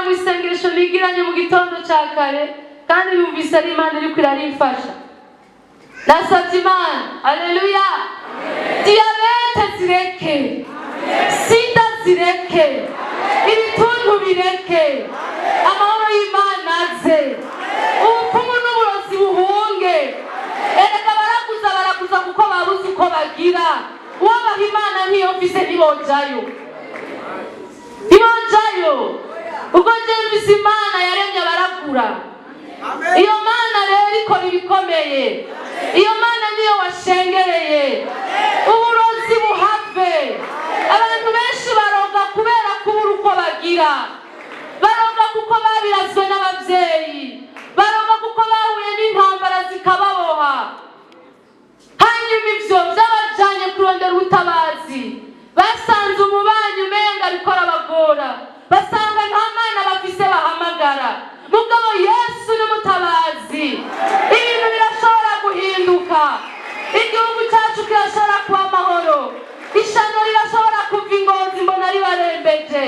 Imana mu isengesho nigiranye mu gitondo cya kare, kandi numvise ari Imana iriko irarimfasha. Nasabye Imana, aleluya, diyabete zireke, sida zireke, ibituntu bireke, amahoro y'Imana aze, ubupfumu n'uburozi buhunge. Erega baraguza, baraguza kuko babuze uko bagira. Uwabaha Imana nkiyo mfise, ntibojayo, ntibojayo. Ubwo je mfise Imana yaremye abaragura. Iyo Mana rero ikora ibikomeye. Iyo Mana niyo washengereye. Uburozi buhave. Abantu benshi baroga kubera kubura uko bagira, baroga kuko babirazwe n'ababyeyi, baroga kuko bahuye n'intambara zikababoha. Hanyuma ivyo byabajanye kurondera ubutabazi, basanze umubanyi umenga ariko arabagora, basanga nta Mana bafise bahamagara. Mugabo Yesu n'umutabazi. Ibintu birashobora guhinduka, igihugu cyacu kirashobora kuba amahoro, ishano rirashobora kuva ingozi. Mbona ribarembeje.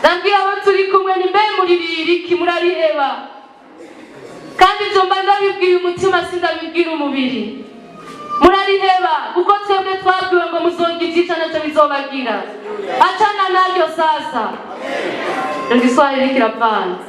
Nabwiye abo turi kumwe ni: "Mbe muririra iki? Murariheba." Kandi ibyo mba ndabibwiye umutima, sindabibwira umubiri. Murariheba kuko twebwe twabwiwe ngo muzonga ibyica nacyo bizobagira. Achana naryo sasa. Igiswahili kiravanze.